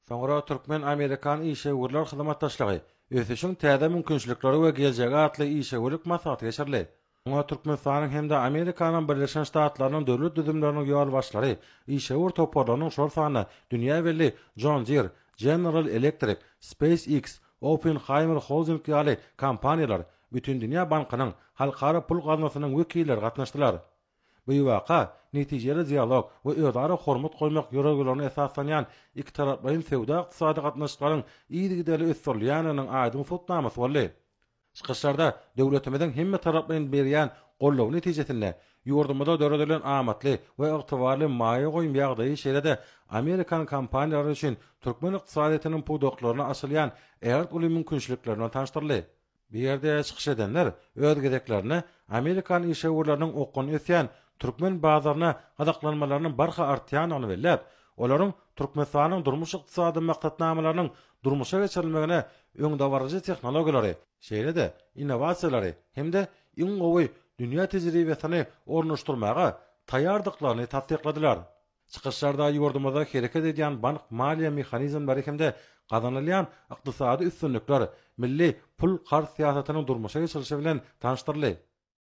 Soňra Türkmen-amerikan işewürler hyzmatdaşlygy, ösüşiň täze mümkinçilikleri we geljegi atly işewürlik maslahaty geçirildi. Oňa Türkmenistanyň hem-de Amerikanyň Birleşen Ştatlarynyň döwlet düzümleriniň ýolbaşçylary, işewür toparlarynyň, şol sanda dünýä belli John Deere, General Electric, SpaceX, Oppenheimer Holding ýaly kompaniýalar, Bütindünýä bankynyň, Halkara pul gaznasynyň wekilleri gatnaşdylar. Bu waka netijeli dialog we özara hormat goýmak ýörelgelerine esaslanýan ikitaraplaýyn söwda-ykdysady gatnaşyklaryň yzygiderli ösdürilýändiginiň aýdyň subutnamasy boldy. Çykyşlarda döwletimiziň hemmetaraplaýyn berýän goldawy netijesinde ýurdumyzda döredilen amatly we ygtybarly maýa goýum ýagdaýy şeýle-de amerikan kompaniýalary üçin türkmen ykdysadyýetiniň pudaklaryna açylýan ägirt uly mümkinçilikler bilen tanyşdyryldy. Bu ýerde çykyş edenler öz gezeklerinde amerikan işewürleriniň okgunly ösýän türkmen bazaryna gyzyklanmalarynyň barha artýandygyny belläp, olaryň Türkmenistanyň durmuş-ykdysady maksatnamalarynyň durmuşa geçirilmegine öňdebaryjy tehnologiýalary, şeýle-de innowasiýalary hem-de iň gowy dünýä tejribesini ornaşdyrmaga taýýardyklaryny tassykladylar. Çykyşlarda ýurdumyzda hereket edýän bank-maliýe mehanizmleri hem-de gazanylýan ykdysady üstünlikler, milli pul-karz syýasatynyň durmuşa geçirilişi bilen tanyşdyryldy.